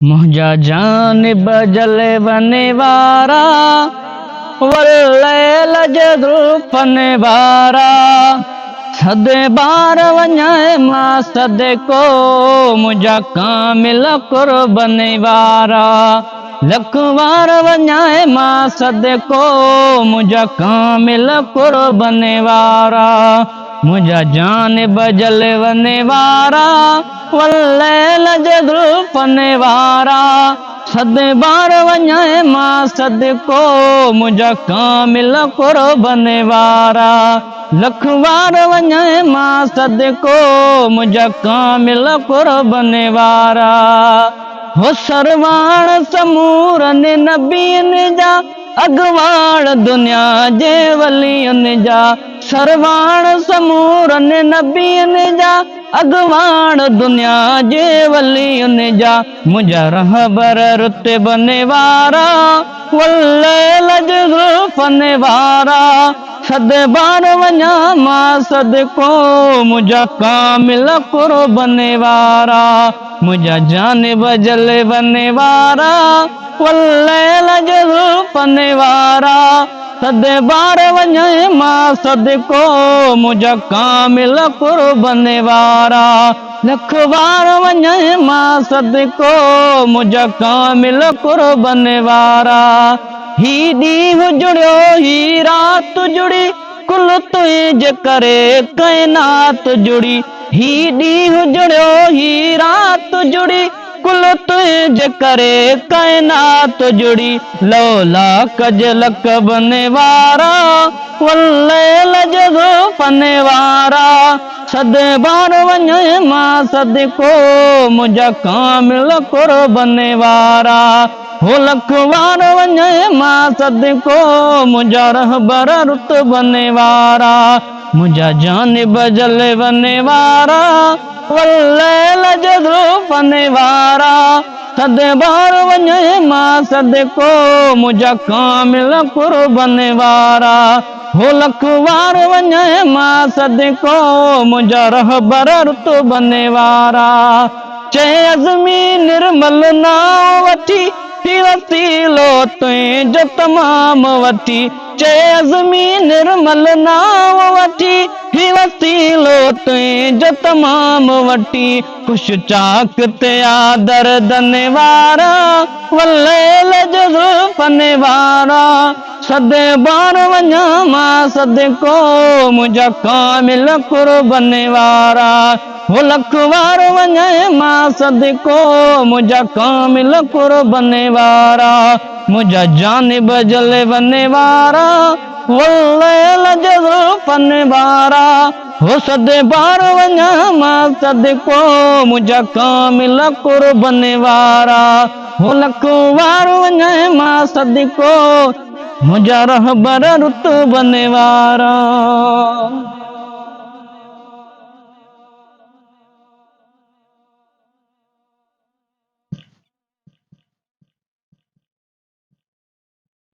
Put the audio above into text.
منهنجا جانب جلون وارا، والليل جي زلفن وارا، سڏ بار وڃائي مان صدقو، منهنجا ڪامل قربن وارا، لک وار وڃائي مان صدقو، منهنجا ڪامل قربن وارا، منهنجا جانب جلون وارا، والليل جي زلفن وارا، سڏ بار وڃائي مان صدقو، منهنجا ڪامل قربن وارا، لک وار وڃائي مان صدقو، منهنجا ڪامل قربن وارا. هو سرواڻ سمورن نبين جا، اڳواڻ دنيا جي ولين جا، سرواڻ سمورن نبين جا، اڳواڻ دنيا جي ولين جا، منهنجا رهبر رتبن وارا، والليل جي زلفن وارا، سڏ بار وڃان مان صدقو، منهنجا ڪامل قربن وارا، منهنجا جانب جلون وارا، والليل جي زلفن وارا، سڏ بار وڃان مان صدقو، منهنجا ڪامل قربن وارا، لک وار وڃان مان صدقو، منهنجا ڪامل قربن وارا. هي ڏينهن جڙيو هي رات جڙي، ڪل تنهنجي ڪري ڪائنات جڙي، هي ڏينهن جڙيو هي رات جڙي، ڪل تنهنجي ڪري ڪائنات جڙي، لولا ڪج لقبن وارا، والليل جي زلفن وارا، سڏ بار وڃين مان صدقو، منهنجا ڪامل قربن وارا، هو لک وار وڃين مان صدقو، منهنجا رهبر رتبن وارا، منهنجا جانب جلون وارا، والليل جي زلفن وارا، سڏ بار وڃين مان صدقو، منهنجا ڪامل قربن وارا، هو لک وار وڃين مان صدقو، منهنجا رهبر رتبن وارا. چئي عزمي نرمل نانء وٺي، ٿي وسيلو تنهنجو تمام وٺي، چئي عزمي نرمل نانء وٺي، ٿي وسيلو تنهنجو تمام وٺي، خوش چاڪ تيا دردن وارا، والليل جي زلفن وارا، سڏ بار وڃان مان صدقو، منهنجا ڪامل قربن وارا، هو لک وار وڃان مان صدقو، منهنجا ڪامل قربن وارا، منهنجا جانب جلون وارا، والليل جي زلفن وارا، هو سڏ بار وڃان مان صدقو، منهنجا ڪامل قربن وارا، هو لک وار وڃان مان صدقو، منهنجا رهبر رتبن وارا.